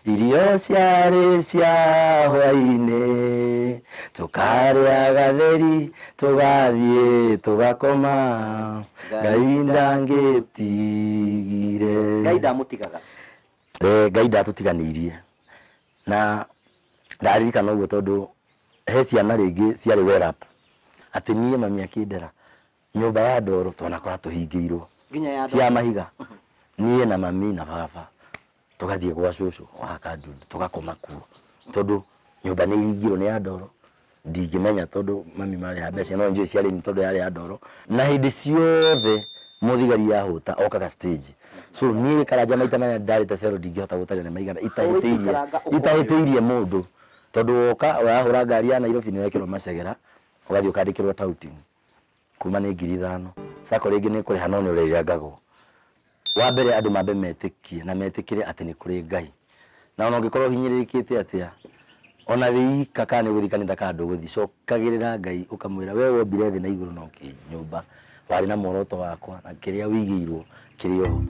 Irio ciarĩ cia hwainĩ, tũkarĩa gatheri, tũgathiĩ tũgakoma, Ngai ndangĩtigire. Ngai ndamũtigaga. Eh, Ngai ndatũtiganĩirie na ndaririkana ũguo tondũ he ciana rĩngĩ ciarĩ well up atĩ niĩ mami akĩndera nyũmba ya ndoro twanakora tũhingĩirwo Nginya ya cia mahiga niĩ na mami na baba tũgathiĩ gwa cũcũ wa Kandundu tũgakoma kuo tondũ nyũmba nĩ ihingirwo nĩ ya ndoro ndingĩmenya tondũ mami marĩha mbeca no njũĩ ciarĩ nyingĩ tondũ yarĩ ya ndoro na hĩndĩ ciothe mũthigari yahũta okaga stage so niĩ gĩkaranja maita marĩa ndarĩte cero ndingĩhota gũtarĩria nĩ maigana itahĩtĩirie Ũgĩikaranga ũkonio. itahĩtĩirie mũndũ tondũ woka ũrahũra ngari ya Nairobi nĩ wekĩrwo macegera ũgathiĩ ũkandĩkĩrwo touting kuma nĩ 5000 sacco rĩngĩ nĩ kũrĩha no nĩ ũrĩrengagwo wa mbere andũ mambe metĩkie na metĩkĩre atĩ nĩ kũrĩ Ngai na ona ũngĩkorwo ũhinyĩrĩrĩkĩte atĩa ona wĩ ika kana nĩ ũgũthiĩ kanitha kana ndũgũthiĩ cokagĩrĩra Ngai ũkamwĩra we wombire thĩ na igũrũ na ũkĩnyũmba warĩ na muoroto wakwa na kĩrĩa wĩigĩirwo kĩrĩ oho.